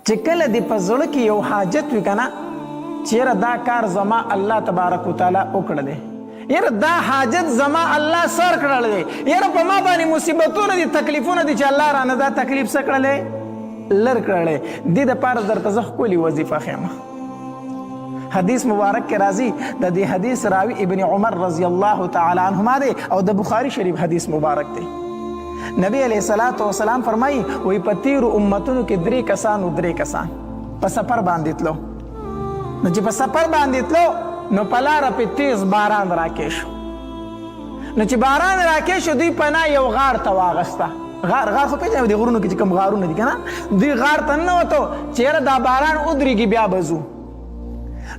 چې کله دې په زړه کې یو حاجت وي کنه چې یاره دا کار زما الله تبارک وتعالی وکړلی، یاره دا حاجت زما الله سر کړل دی، یاره په ما باندې مصیبتونه دي، تکلیفونه دي، چې الله رانه دا تکلیف څه کړلی، لر کړلی. دې دپاره درته زه ښکلې وظیفه ښیم. حدیث مبارک کې راځي، د دې حدیث راوی ابن عمر رضی الله تعالی عنهما دی او د بخاری شریف حدیث مبارک دی. نبی علیہ الصلوۃ والسلام فرمایي، وی په تیرو امتونو کې درې کسانو، درې کسان په سفر باندې تلو. نو چې په سفر باندې تلو نو په لاره په تیز باران راکې شو. نو چې باران راکې شو، دوی پناه یو غار ته واغسته. غار، غار خو پېژنې، د غرونو کې چې کوم غارونه دي که نه، دوی غار ته ننوتو چې یاره دا باران ودرېږي بیا به ځو.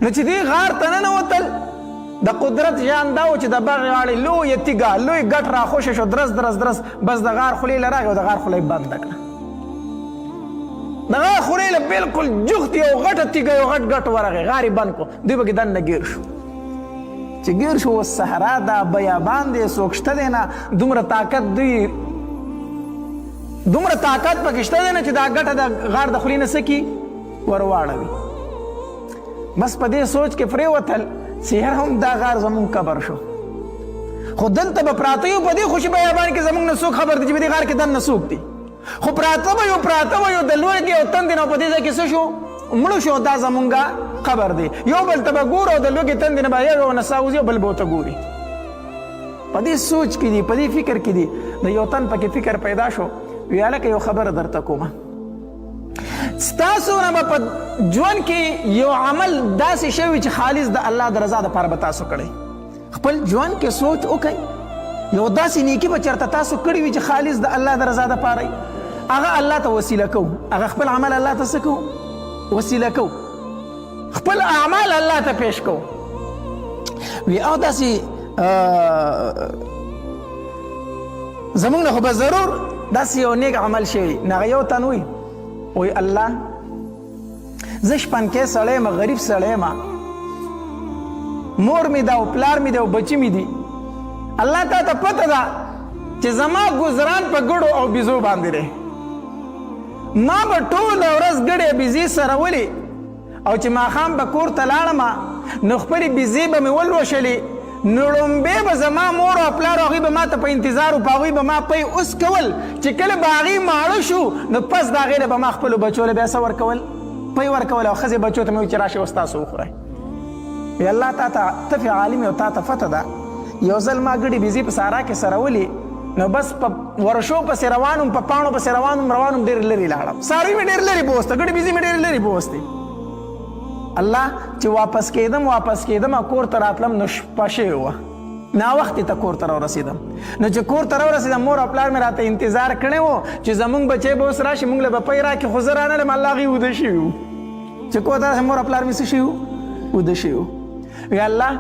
نو چې دوی غار ته ننوتل، د قدرت ژان دا و چې د بغې غاړې لویه تیږه، لوی ګټ راخوشې شو، درز درز درز، بس د غار خولې له راغی او د غار خوله یې بنده کړه. د غار خولې له بلکل جوخت یو غټه تیږه، یو غټ ګټ ورغی، غار یې بند کړو. دوی پکې دننه ګیر شو. چې ګیر شو، اوس صحرا ده، بیابان دی، څوک شته دی نه، دومره طاقت دوی دومره طاقت پکې شته دی نه چې دا ګټه د غار د خولې نه څه کي ورواړوي. بس په دې سوچ کې پرېوتل چې یاره هم دا غار زمونږ قبر شو، خو دلته به پراته یو په دې خوشي بیابان کې، زمونږ نه څوک خبر دي چې په دې غار کې دننه څوک دي؟ خو پراته به یو، پراته به یو، د لوږې او تندې نه په دې ځای کې څه شو، مړه شو، دا زمونږ قبر دی. یو بل ته به ګورو او د لوږې تندې نه به یو نه ساه وځي او بل به ورته ګوري. په دې سوچ کې دي، په دې فکر کې دي، د یو تن پکې فکر پیدا شو، وی هلکه یو خبره درته کومه، ستاسو نه به په ژوند کې یو عمل داسې شوی چې خالص د الله د رضا دپاره به تاسو کړی. خپل ژوند کې سوچ وکړئ، یو داسې نیکی به چېرته تاسو کړی وي چې خالص د الله د رضا دپاره، هغه الله ته وسیله کوو، هغه خپل عمل الله ته څه کوو، وسیله کوو، خپل اعمال الله ته پیش کوو. وی او داسې زمونږ نه خو به ضرور داسې یو نیک عمل شوی. نو هغه یو تن وي، وایي الله زه شپنکی سړی یم، غریب سړی یم، مور مې ده او پلار مې ده او بچي مې دي. الله تا ته پته ده چې زما ګزران په ګړو او بیزو باندې دی. ما به ټوله ورځ ګړې بیزې سرولې او چې ماښام به کور ته لاړم نو خپلې بیزې به مې ولوشلې، نو ړومبی به زما مور او پلار هغوی به ما ته په انتظار و، په هغوی به ما پی اوس کول چې کله به هغوی ماړه شو نو پس د هغې نه به ما خپلو بچو له بیا څه ورکول، پی ورکول، او ښځې بچو ته مې ویل چې راشئ اوس تاسو وخورئ. وی الله تا ته ته فی عالم او تا ته پته ده، یو ځل ما ګډې بیزې په سارا کې سرولې، نو بس په ورشو پسې روان وم، په پاڼو پسې روان وم، روان وم، ډېر لرې لاړم، څاروي مې ډېر لرې بوسته، ګډې بیزې مې ډېرې لرې بوستې. الله چې واپس کېدم، واپس کېدم، کور ته راتلم نو شپه شوې وه، ناوختې ته کور ته راورسېدم. نو چې کور ته راورسېدم، مور او پلار مې راته انتظار کړی و چې زمونږ بچی به اوس راشي، مونږ له به پی راکړي، خو زه رانلم. الله هغوی وده شوي وو. چې کور ته راشم، مور او پلار مې څه شوي وو؟ وده شوي وو. وی الله